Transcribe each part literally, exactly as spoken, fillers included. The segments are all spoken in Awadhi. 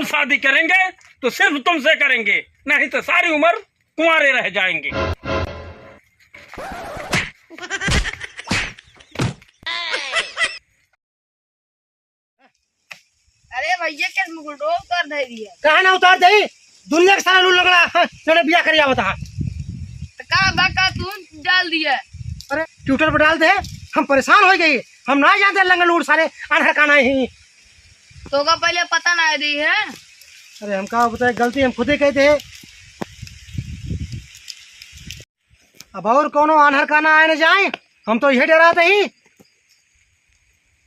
शादी करेंगे तो सिर्फ तुमसे करेंगे, नहीं तो सारी उम्र कुंवारे रह जाएंगे। अरे भैया, के मुकुटवा उतार दे दिया। काहे ना उतार दे? दुनिया के सारा लूल लंगड़ा, हाँ, तोने बियाह करिया बता। तो का बा, का तू डाल दिया? अरे, ट्विटर पर डाल दे, हम परेशान होइ गई, हम ना जानते लंगड़ लूल सारे अनहर का नहीं। तोका पहले पता ना दी है। अरे, हम का बताए, गलती हम खुदे कइ दे। अब और कौनो आन्हर का ना आए न जाए, हम तो यही डरात ही।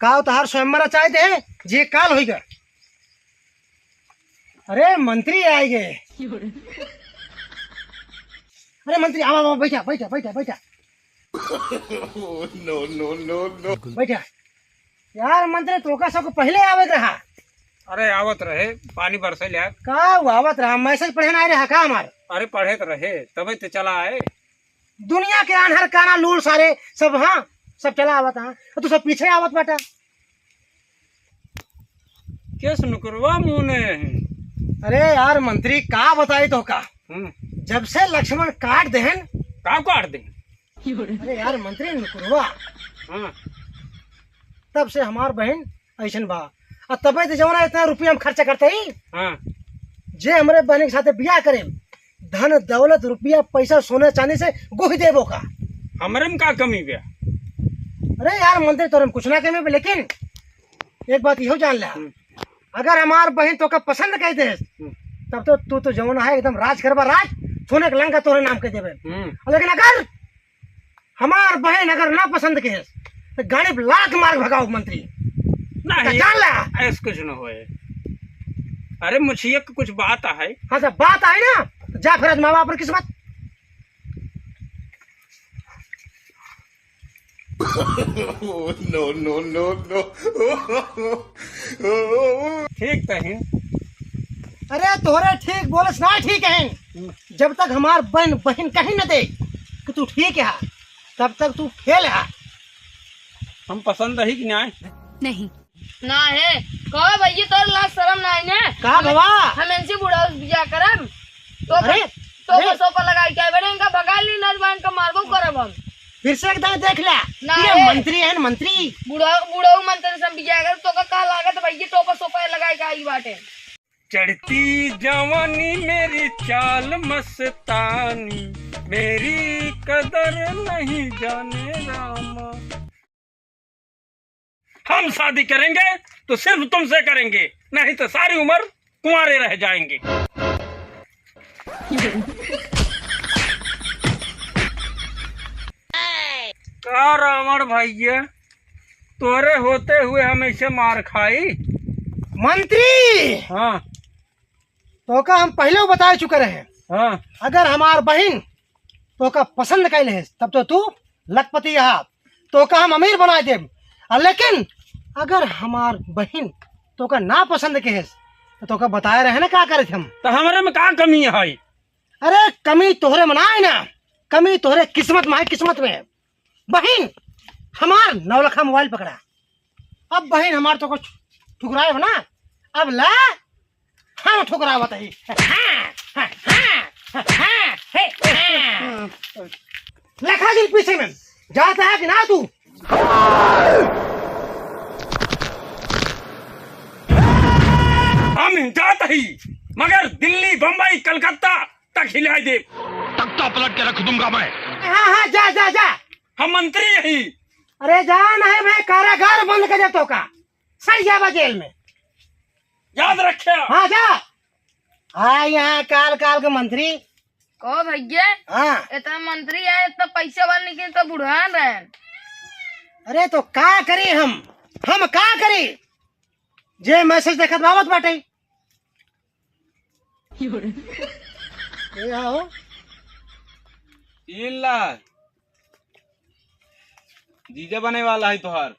का तोहार स्वयंवर चाहे दे, जे काल होइगा। अरे मंत्री आए गए। अरे मंत्री, आवा, आवा, बैठा, बैठा, बैठा, बैठा। No, no, no, no। बैठा। यार मंत्री, तोका सबको पहले आवे के रहा। अरे आवत रहे, पानी बरसे लिया। का वो आवत रहा? मैसेज पढ़े ना आए रहा का हमार? अरे पढ़े तो रहे, तबे तो चला आए। दुनिया के आन्हर काना लूल सारे सब, हाँ, सब चला आवत, हाँ। और तू सब पीछे आवत बाटा। केस नुकरवा मुने हैं। अरे यार मंत्री, का बताई तोका? हम्म। जब से लक्ष्मण काट देहन। का काट देहन? अरे यार मंत्री, नुकरवा। हाँ। तब से हमार बहिन ऐसन बा। आ तबे तो जवना इतना रुपया हम खर्चा करते ही। हाँ। जे हमरे बहिन के साथे बियाह करे, धन दौलत रुपया पैसा सोना चांदी से गुहि देबो का। हमरे में का कमी बा? अरे यार मंत्री, तोरे में कुछ ना कमी बा, लेकिन एक बात इहो जान ले। हम्म। अगर हमार बहिन तोका पसंद कइ दे, हम्म। तब तो तू तो जवन है एकदम राज करबा राज, सोने के लंका तोरे नाम कइ देबे। हम्म। लेकिन अगर हमार बहिन अगर ना पसंद के, तो गाड़ी पे लात मार भगाओ मंत्री। नहीं, तो जान ला। ऐस कुछ न होए। अरे मुझे एक कुछ बात है। हाँ, जब बात आई ना, तो जा फिर आजमावा अपन किस्मत। No, no, no, no। ठीक तो है। अरे तोहरे ठीक बोलस ना ठीक है। हम्म। जब तक हमार बहन, बहन कहीं न दे कि तू ठीक है, तब तक तू फेल है। हम पसंद रही कि ना? नहीं। ना है। कहो भैया, तोर लाज शरम ना है ने? का हम, भवा? हम इनसे बुढ़ा बियाह करब। तो अरे, तो अरे। बस ऊपर लगाई के बड़े इनका भगा ली, ना जबान का मारबो करब हम। फिर से एक दांव देख ले। ना ये है। मंत्री है ना, मंत्री। बुढ़ा, बुढ़ऊ मंत्री से हम बियाह करब, तो का, का लागत भैया, तो बस ऊपर लगाई के आई बाटे। चढ़ती जवानी मेरी चाल मस्तानी, मेरी कदर नहीं जाने रामा। हम शादी करेंगे तो सिर्फ तुमसे करेंगे, नहीं तो सारी उम्र कुंवारे रह जाएंगे। का रावण भैया, तोरे होते हुए हम ऐसे मार खाई? मंत्री! हाँ। तोका हम पहले बता चुके रहे। हाँ। अगर हमार बहिन तोका पसंद कइ लेहेस, तब तो तू लखपति हा, तोका हम अमीर बनाइ देब। आ लेकिन अगर हमार बहिन तोका ना पसंद केहेस, तो तोका बताए रहे ना का करत हम। तो हमरे में का कमी है? अरे कमी तोहरे में ना है ना, कमी तोहरे किस्मत में है, किस्मत में। बहिन, हमार नौलखा मोबाइल पकड़ा। अब बहिन हमार तोका ठुकराए हो ना, अब ला हम ठुकरावत ही। लखा दिन पीछे में जाता है कि ना तू? हम जाता ही, मगर दिल्ली, बम्बई, कलकत्ता तक हिलाई दे। तख्ता पलट के रख दूंगा मैं। हाँ, हाँ, जा, जा, जा। हम मंत्री यही। अरे जा, नहीं मैं कारागार बंद कर देता का। सड़ जाबा जेल में। याद रखे। हाँ, जा। हाँ, यहाँ काल काल के मंत्री। कहो भैया, हाँ। इतना मंत्री है, इतना पैसे वाले निकले तो बुढ़ान रहे। अरे तो का करी हम, हम का करी? जे मैसेज देखत बावत बाटे। ए आओ। इल्ला। जीजा बने वाला है तोहार।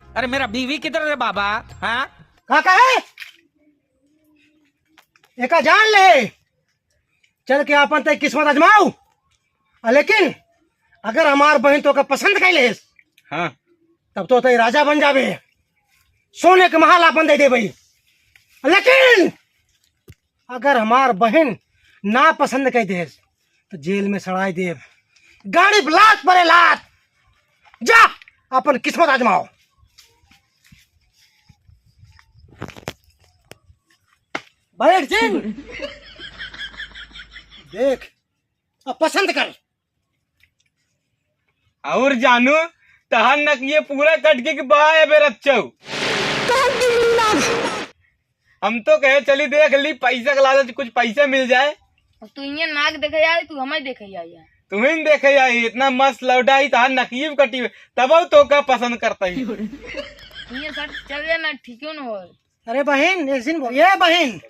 अरे मेरा बीवी किधर रे बाबा? हाँ? का कहे? एका जान ले, चल के आपन ते किस्मत आजमाओ। आ लेकिन अगर हमार बहिन तोका पसंद कइ लेस, हाँ। तब तो ते राजा बन जाबे, सोने के महल आपन दे देबे। आ लेकिन अगर हमार बहिन ना पसंद कइ देस, तो जेल में सड़ाई देब। गाड़ी पे लात परे लात। जा, अपन किस्मत आजमाओ। बैठ जिन। देख, अब पसंद कर। और जानू, तहार नकिये पूरा कट के कि बा ए बेर अच्छऊ। हम तो कहे चली देख ली, पैसा के लालच, कुछ पैसा मिल जाए। अब तू इन्हें नाक देखे आई, तू हमें देखे आई है। तुम्हें देखे आई, इतना मस्त लौटा ही, तहार नकिये कटी, तब तोका पसंद करता ही। इन्हें सट चल जाए ना, ठीक क्यों ना हो? अरे बहिन, एक दिन बोल, ए बहिन,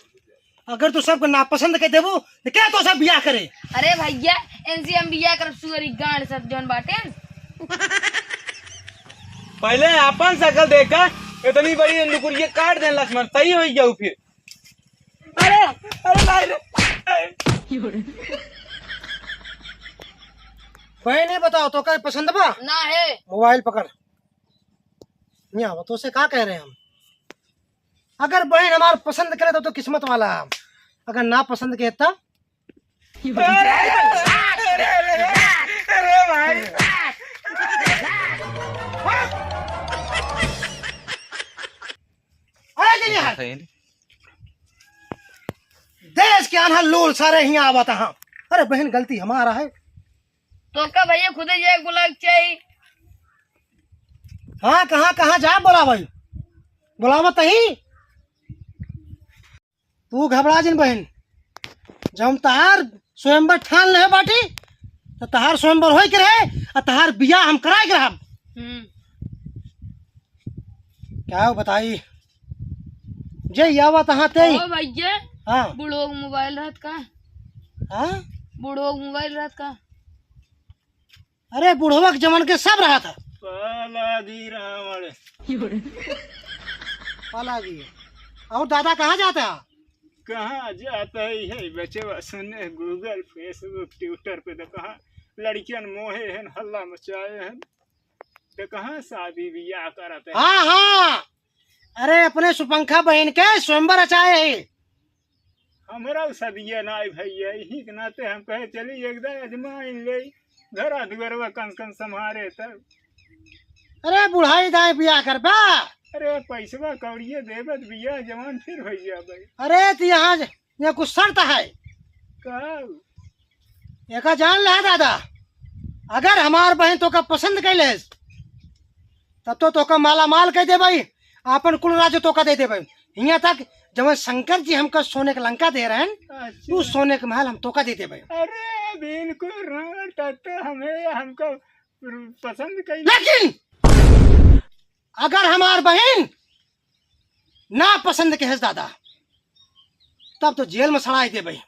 अगर तू सबके नापसंद कइ देबू, तो का तोसे बियाह करे? अरे भइया, इनसे हम बियाह करब, सुअरी गांड सब जौन बाटेन। पहिले आपन सकल देखा, इतनी बड़ी नुकुरिया काट देन लक्ष्मण, सही होइ जाऊ फिर। अरे, अरे भाई रे। बहिन, ये बताओ, तोका पसंद बा? ना है। मोबाइल पकड़। यहाँ वो तो से का कह रहे हैं हम? अगर बहिन हमार पसंद करे तो, तो किस्मत वाला हम, अगर ना पसंद करे तब? अरे, अरे, अरे, अरे भाई। अरे, चलिए यार। देश के आन्हर लोल सारे हियाँ आवत हैं। अरे बहिन, गलती हमारा है। तोका भइया खुदे जाए बुलावे के चाही। हाँ, कहाँ, कहाँ जा बुलावे? बुलावत ही। तू घबरा जिन बहिन, जब हम तहार स्वयंवर ठान लेहे बाटी, तो तहार स्वयंवर होए के रहे, आ तहार बियाह हम कराए के रहब। हम्म। का बताई, जे यावा तहाँ ते ही। ओ भइया, हाँ। बूढ़ो के मोबाइल रहत का? हाँ? बूढ़ो के मोबाइल रहत का? अरे, बुढ़वा के जमन के सब रहत है। पाला दी रावण। पाला दी। और दादा कहाँ जाता है? कहाँ जाता है, यही बचवा सुने Google, Facebook, Twitter पे तो कहाँ लड़कियन मोहे हैं, हल्ला मचाए हैं, तो कहाँ शादी बियाह करत है? हाँ, हाँ, अरे, अपने सुपंखा बहिन के स्वयंवर रचाए है। हमरा उ सदिया नाई भइया, यही के नाते हम कहे चली एक दाई अजमाइन ले, घरा दुआरवा कन कन सम्हारे तब। अरे, बुढ़ाई दाई बियाह करबा? अरे, पैसवा कौड़िये देबत बियाह जवान फिर भइया भाई। अरे, तो यहाँ, यहाँ कुछ शर्त है। का? एका जान ले दादा, अगर हमार बहिन तोका पसंद कइ लेस, तब तो तोका माला माल कइ देबइ, आपन कुल राज तोका दे देबइ। हियाँ तक जवन शंकर जी हमका सोने के लंका दे रहेन, अच्छा। उ सोने के महल हम तोका दे देबइ। अरे बिल्कुल रावण, तब तो हमें, हमका पसंद कइ। लेकिन अगर हमार बहिन ना पसंद कहेस दादा, तब तो जेल में सड़ाई देबइ।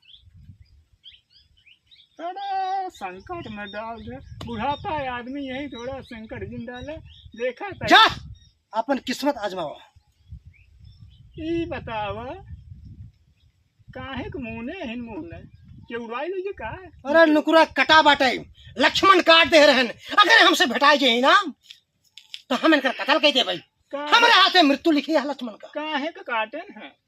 अरे संकट में डाल दे, बुढ़ापा है आदमी यही थोड़ा संकट जिन डाले। देखा था। जा, अपन किस्मत आजमावा। ई बतावा, काहे के मुने हिन मुने के उड़ाई लीजिए का? अरे नुकुरा कटा बाटे, लक्ष्मण काट दे रहन। अगर हमसे भेटाई जे ना, तो हम इनकर कत्ल कइ देबइ। का? हमरे हाथे मृत्यु लिखी है लक्ष्मण का। काहे के काटेन है?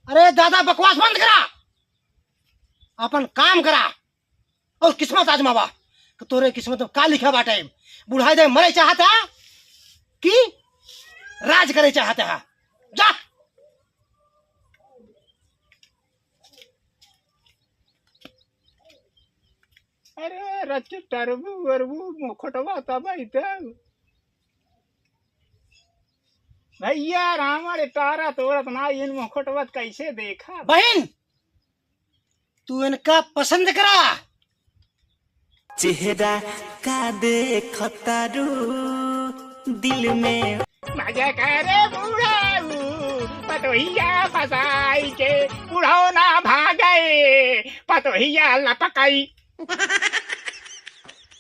अरे दादा, बकवास बंद करा, अपन काम करा और किस्मत आजमावा कि तोरे किस्मत में का लिखा बाटे। बुढ़ाई दे मरे चाहता कि राज करे चाहता है? जा। अरे रच टरबू वरबू मुखटवा तब इते। भइया रावण तारा तोरत ना, इन मुखटवा कैसे देखा? बहिन, तू इनका पसंद करा। चेहरा का देखतारू दिल में। मजा करे बुढ़ाऊ, पतोहिया फसाई के, बुढ़ाऊ ना भागे, पतोहिया लपकाई।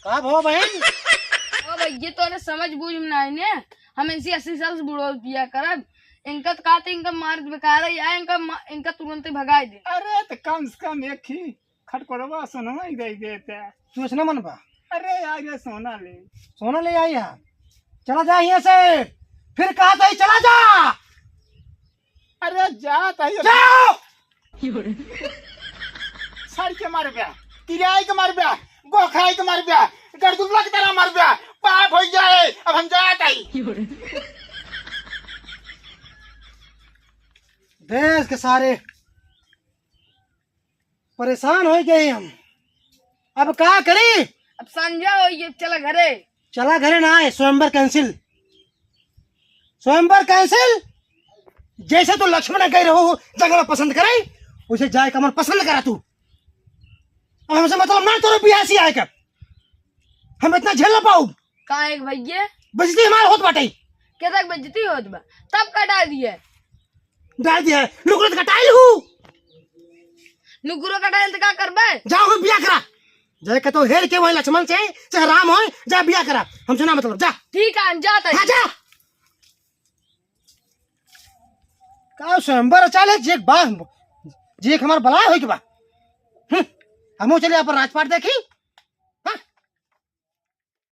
का भो बहिन? ओ भइया, तोरे समझ बूझ में नाई ने, हम इनसे अस्सी साल से बुढ़ो बिया करब। इनका तो कहते, इनका मार बेकार है, या इनका मा-, इनका तुरंत ही भगाई दे। अरे, तो कम से कम एक ही खटकोरवा सोनवा ही दे देते। तू ऐसे ना मनबा। अरे यार, ये सोना ले। सोना ले आई है। चला जा यहाँ से। फिर कहा था, चला जा। अरे जा, तही जा। सर के मरबे, तिराई के मरबे, गोखाई के मरबे, गरदुल्ला के तरह मरबे, पाप होइ जाए, अब हम जात हई। देश के सारे परेशान होइ गए हम, अब का करी? अब संझा होइ गई, चला घरे। चला घरे ना है, स्वयंवर cancel, स्वयंवर cancel। जैसे तू लक्ष्मण कह रहो हो, जगह पसंद करे, उसे जाए का मन पसंद करा तू। अब हमसे मतलब ना तोरे बियाह से आए का, हम इतना झेल ना पाऊ। काहे के भैया? बेइज्जती हमार होत बाटे। के तक बेइज्जती होत बा? तब कटा दिए। डाल दिया है, नुकरो तो कटाइल हूँ। नुकरो कटाइल तो का करबे? जाओ हम बियाह करा। जाए का तो हेर के वही लक्ष्मण से, चाहे राम होए, जा बियाह करा। हमसे ना मतलब, जा। ठीक है, हम जात हई। हाँ, जा। का स्वयंवर चाले, जे एक बा, जे एक हमार बलाय होई के बा। हम्म, हमहू चले अपन राजपाट देखी।